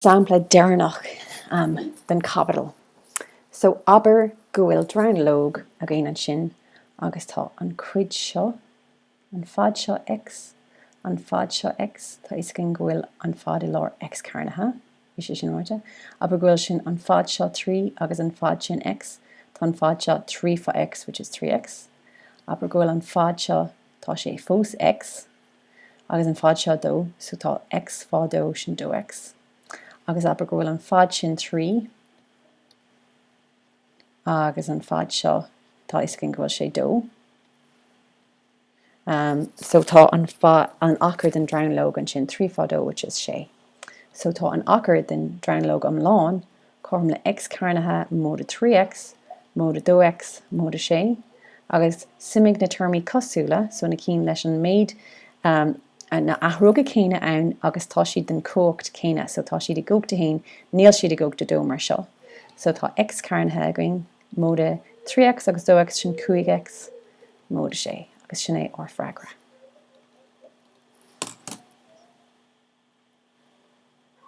Sampla deireanach den chaibidil. So abair go bhfuil dronuilleog againn ansin agus tá an chuid seo, an fad seo x, an fad seo x, tá fhios againn go bhfuil an fad i lár x cearnaithe, bhí sé sin ráite. Abair go bhfuil sin an fad seo 3 agus an fad sin x, tá an fad seo 3 fá x which is 3x. Abair go bhfuil an fad seo, tá sé fós x, agus an fad seo 2, so tá x fá 2, sin 2x. Agus abair go bhfuil an fad sin 3, agus an fad seo, tá fhios againn go bhfuil sé 2. Um, so tá an, an achar den dronuilleog ansin 3 fá 2, which is 6. So tá an achar den dronuilleog iomlán cothrom le x cearnaithe móide 3x móide 2x móide 6, agus suimigh na téarmaí cosúla, so na cinn leis an méid, na athróga céanna ann agus tá siad den chumhacht céanna, so tá siad i gcumhacht 1, níl siad i gcumhacht 2 mar seo. So tá x cearnaithe againn móide 3x agus 2x, sin 5x móide 6, agus sin é ár freagra.